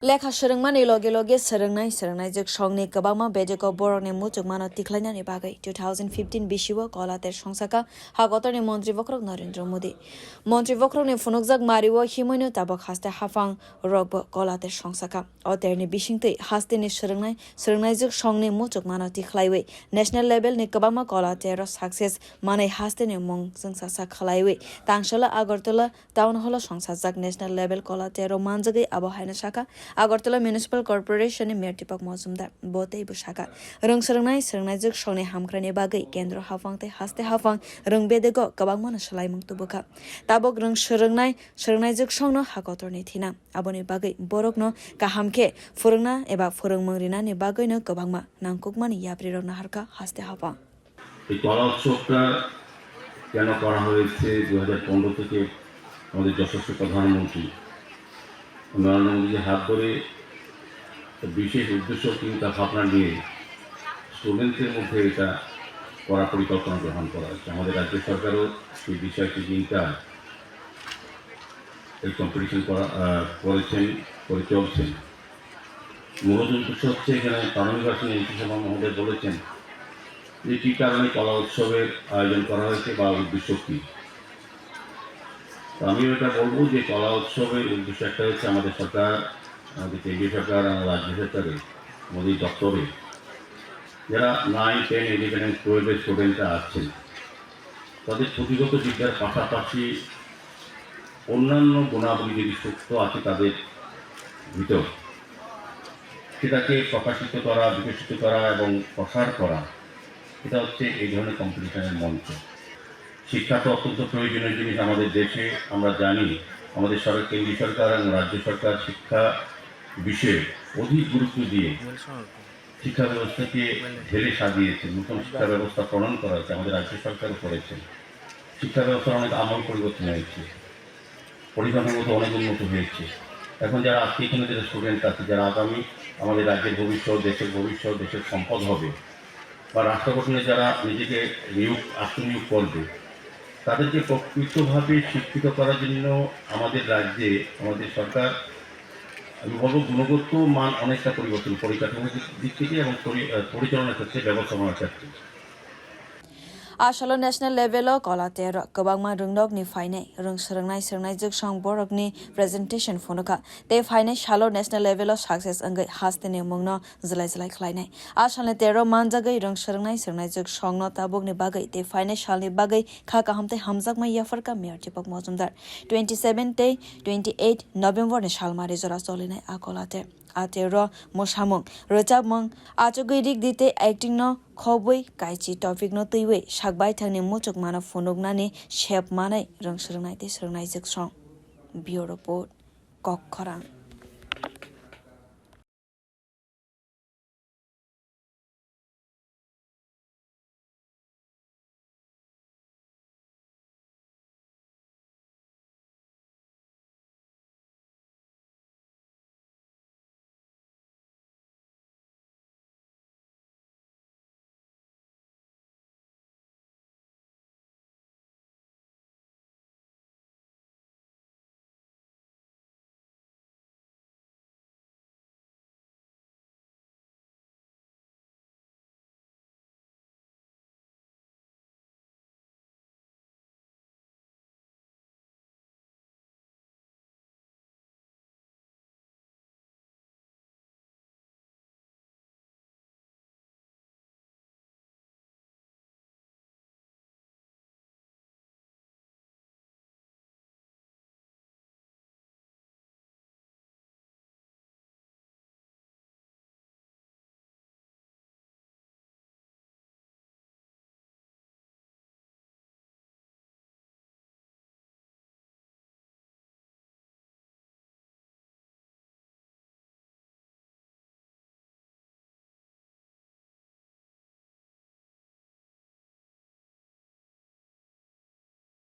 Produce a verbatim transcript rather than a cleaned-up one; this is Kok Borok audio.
Lekha swrwngmani loge loge swrwngnai swrwngnaijwk songni kwbangma bedego borokni muchungmano tikhlainani bagwi two thousand fifteen bisio Kolater songsa kha hakotorni montri bokhorok Narendra Modi. Montri bokhorokni phunukjak mario himwino tabok haste haphang rokbo Kolater songsa kha. O terni bisingtwi hasteni swrwngnai swrwngnaijwk songni muchungmano tikhlaiwi national levelni kwbangma Kolatero success manwi hasteni mung chwngsacha khlaiwi tangsalo Agartala Town Hall o songsajak national level Kolatero manjagwi abo haino sakha Agartala Municipal Corporation ni Mayor Deepak Majumdar. Bo teibo sakha, rwng swrwngnai swrwngnaijwk songni hamkraini bagwi kendro haphang tei haste haphang rwng bedego kwbangmano swlaimung tubukha. Tabok rwng swrwngnai swrwngnaijwk songno hakotorni thina. Aboni bagwi borokno kaham khe phwrwngna eba phwrwngmung rinani bagwino kwbangma nangkukmani yaprirok naharkha haste haphang. এই কলা উৎসবটা কেন করা হয়েছে? দু হাজার পনেরো থেকে আমাদের যশস্বী প্রধানমন্ত্রী নরেন্দ্র মোদীজির হাত ধরে একটা বিশেষ উদ্দেশ্য, চিন্তা ভাবনা নিয়ে স্টুডেন্টদের মধ্যে এটা করার পরিকল্পনা গ্রহণ করা হয়েছে। আমাদের রাজ্য সরকারও সেই বিষয়টি চিন্তা, এই কম্পিটিশন করা, আহ, করেছেন, করে চলছেন। মূলত উদ্দেশ্য হচ্ছে, এখানে প্রাথমিক ভাষণ এমপি সাহেব মহোদয় বলেছেন যে কী কারণে কলা উৎসবের আয়োজন করা হয়েছে বা উদ্দেশ্য কী। তো আমিও এটা বলবো যে কলা উৎসবের উদ্দেশ্য একটা হচ্ছে, আমাদের সরকার, আমাদের কেন্দ্রীয় সরকার এবং রাজ্য সরকারে, মোদী দপ্তরে যারা নাইন, টেন, ইলেভেন এবং টুয়েলভের স্টুডেন্টরা আছেন, তাদের পুঁথিগত বিদ্যার পাশাপাশি অন্যান্য গুণাবলী যদি সুপ্ত আছে তাদের ভিতর, সেটাকে প্রকাশিত করা, বিকশিত করা এবং প্রসার করা, এটা হচ্ছে এই ধরনের কম্পিটিশনের মঞ্চ। শিক্ষা তো অত্যন্ত প্রয়োজনীয় জিনিস আমাদের দেশে। আমরা জানি, আমাদের সরকার, কেন্দ্রীয় সরকার এবং রাজ্য সরকার শিক্ষা বিষয়ে অধিক গুরুত্ব দিয়ে শিক্ষা ব্যবস্থাকে ঢেলে সাজিয়েছে, নতুন শিক্ষা ব্যবস্থা প্রণয়ন করা হয়েছে, আমাদের রাজ্য সরকারও করেছেন। শিক্ষা ব্যবস্থার অনেক আমূল পরিবর্তন হয়েছে, পরিকাঠামোগত অনেক উন্নত হয়েছে। এখন যারা আজকে এখানে যারা স্টুডেন্ট আছে, যারা আগামী আমাদের রাজ্যের ভবিষ্যৎ, দেশের ভবিষ্যৎ, দেশের সম্পদ হবে, বা রাষ্ট্র গঠনে যারা নিজেকে নিয়োগ, আত্মনিয়োগ করবে, তাদেরকে প্রকৃতভাবে শিক্ষিত করার জন্য আমাদের রাজ্যে আমাদের সরকার, আমি বলবো, গুণগত মান অনেকটা পরিবর্তন, পরিকাঠামোর দিক থেকে এবং পরি-, আহ, পরিচালনার ক্ষেত্রে, ব্যবস্থাপনার ক্ষেত্রে। A salo national level o Kolatero kwbangma rwngnokni phainai rwng swrwngnai swrwngnaijwk song borokni presentation phunukha tei phainai salo national level o success wngwi hasteni mungno jwlai jwlai khlainai. A salni tero manjagwi rwng swrwngnai swrwngnaijwk songno tabukni bagwi tei phainai salni bagwi kha kaham tei hamjakma yapharkha Mayor Deepak Majumdar. Twenty seven tei twenty eight November ni salmari jora cholinai a Kolater. A tero mwsamung, rwchapmung, achugwi rik di tei acting no khobwi kaichi topic no twiwi sak baithangni muchukmano phunuknani sep manai rwng swrwngnai tei swrwngnaijwk song. Bureau Report, Kokkhorang.